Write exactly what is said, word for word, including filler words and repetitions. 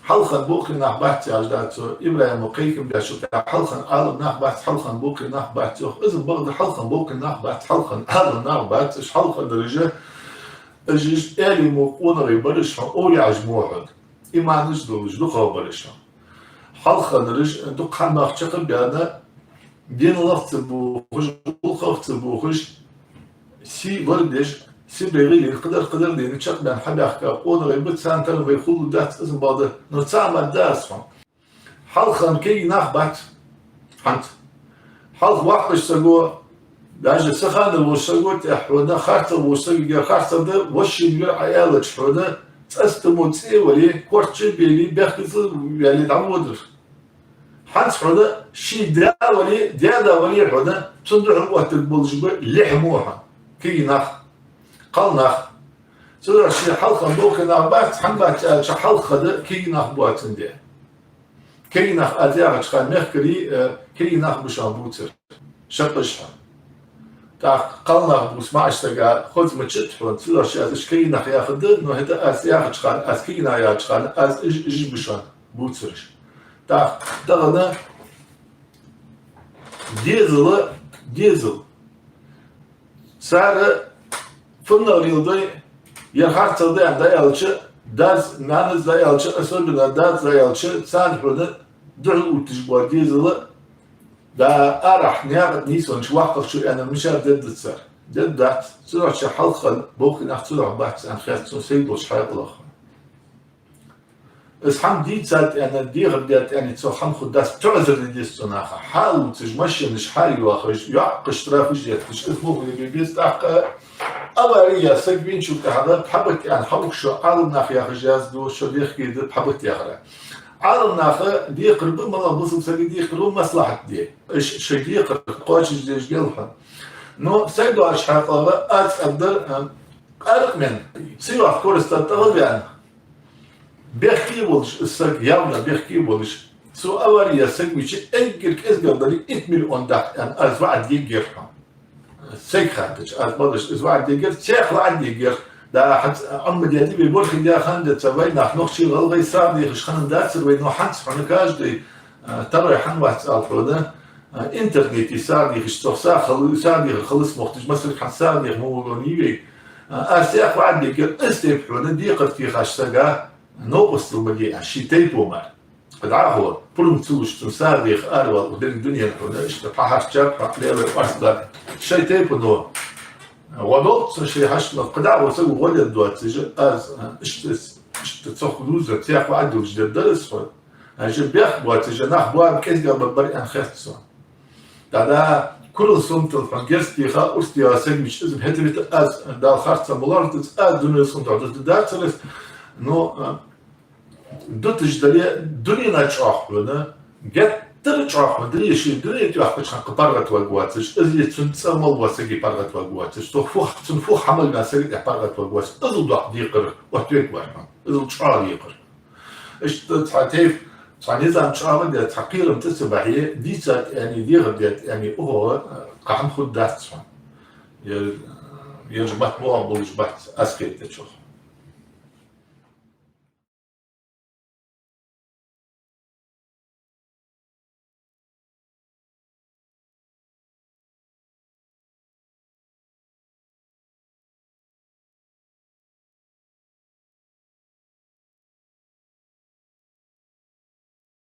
Хьалха болхлой нах бац яхаш дац цо, ИбрахӀима кхайкам беш ва, хьалха Ӏалам нах бац, хьалха болхлой нах бац йоах. Из бакъда хьалха болхлой нах бац, хьалха Ӏалам нах бац, уж хьалха дараш, уж, уж Ӏилма къонахий бараш хьона, овлияаш мо хьона, иманаш долаш дукхагӀбараш хьона. Хьалха дараш дукха хӀама нах чакхбаьнна, динах ца бохаш, гӀулакхах ца бохаш, сий лорадеш, сий бегӀийла кхыдар-кхыдар дийна чакхбаьнна хьабаьхка къонахий ба, царна тара вай хулла дац из бакъда, но цхьа хӀама да аз хьона. Хьалха кегий нах бац хӀанз. Хьалха воккхача саго, даже са ханара волча саго тӀехьа хьона, харцахьа волча сагагара харцахьа да, вошин вир Ӏа аьлча хьона, цӀастамо цӀе вале, корта чу а беле, бехказа вале дӀаводар. ХӀанз хьона ший да вале, даь-да вале хьона, цунна духьал оттаргболаш ба лихьмо хьона кегий нах, кхалнах. Цудухьа ший хьалха болхлой нах бац, хӀана бац аьлча, хьалха да кегий нах боацандаь. Кегий нах аз яхача хана мехкарий, э, кегий нах ба шоана бувцараш. Шаккхе а. ТӀаккха кхалнах бувца маӀача сага хоза ма чит хьона, цудухьа аз уж кегий нах яхаргда, но хӀаьта аз яхача хана, аз кегий нах яхача хана, аз уж, уж ба шоана бувцараш. ТӀаккха тахан дезал, дезал. Цар фуннагӀа леладой, ер харцахьа да аьнна дӀааьлча, дас, нанас дӀааьлча, особенно дас дӀааьлча, царна хьона духьал увтташ бола дезал, да, арахьа наькъа тӀа нийсонча воккхагӀчо аьннар мичара дергдац цар? Дергдац. Цудухьа хьалха болхлой нах цудухьа бац аьнна хет сона, сай долча хьакъалах. Из хӀама дийцад аьнна, дехар даьд аьнна, цох хӀама хургдац, тоӀазар де деза цу наха. Хьалувцаш, машинаш хьайоахаш, йоккха штрафаш етташ, из мухӀле бе беза. ТӀаккха авари яь саг вийначул тӀехьагӀа пхьа бита аьнна хьаухаш шо, Ӏалам нах яхаш язду, шо дехке да пхьа бита яхар. Ӏалам наха декхар ба, малагӀа бусалба сага декхар ба, маслахьат де. Уж шоай декхар кхоачашдеш гел хьона. Но сай долча хьакъалах аз аргдар, а, къаракъ мен, ца йоахка корзагӀа тӀа а ваьнна, бехке а волаш, из саг явно бехке а волаш, цо авари яь саг вийча, эггара кӀезигагӀа дале, итт миллион даккха аьнна, аз ваӀад ергьяр хьона. Сайга хаьттача, аз бакъдолаш из ваӀад ергьяр, цхьаькха ваӀад ергьяр. Да, хӀанз Ӏомадаьд вай, борхий даь хана дац вай, нах, нохчий, гӀалгӀай сагӀа дехаш хинна дацар вай, но хӀанз хьона каждый, а, второй хӀана вац ала хьона, а, интернете сагӀа дехаш, цох сагӀа хала-, сагӀа дехар халас ма хеташ, масалга хӀанз сагӀа деха мо вагон йий вай. А, аз цхьаькха ваӀад ергьяр, из тайпа хьона декхар техача сага новкъостал ма де, а, ший тайпо мара. Кхы дӀахо, пурам ца луш, цун сагӀа деха аравала укх деррига дунен хьона, иштта пхьа хьарчаб, пхьа лелай къоастаб. Шоай тайпано гӀо долаш цун ший хьаштанах, кхы дӀахо саго гӀо дергдоацаш, аз, а, иштта, иштта цох дузар, цхьаькха ваӀад йолаш дергдар из хьона. Аша бехк боацаш, нах боаб кӀезигагӀа баргбар аьнна хет сона. ДӀа-да, курал соматал хьона герз теха, урс теха саг вийча, из хӀета-вета аз Дала харцахьа ма лорадолда, аз дунен соматал дутаргдацар из. Но, а, дуташ дале, дунен чӀоагӀа хьона, геттара чӀоагӀа хьона, дунен ший, дунен тӀа йоаккхача хана кхы паргӀатваргвоацаш, из е цун цӀа мел вола саг паргӀатваргвоацаш, цох фу-, цун фу хӀама мел ваьнна саг тӀехьа паргӀатваргвоацаш, иззал доккха декхар оттавергвар хьона, иззал чӀоагӀа декхар. Иштта цхьа тайпа, цхьа низам чӀоагӀа а даь, цхьа кхерам цӀа ца бахье, дийцад аьнна, дехар даьд аьнна, укхо, а, кхы хӀама хургдац хьона. Ер, ераш матт боагӀа болаш бац, аз кхетачох.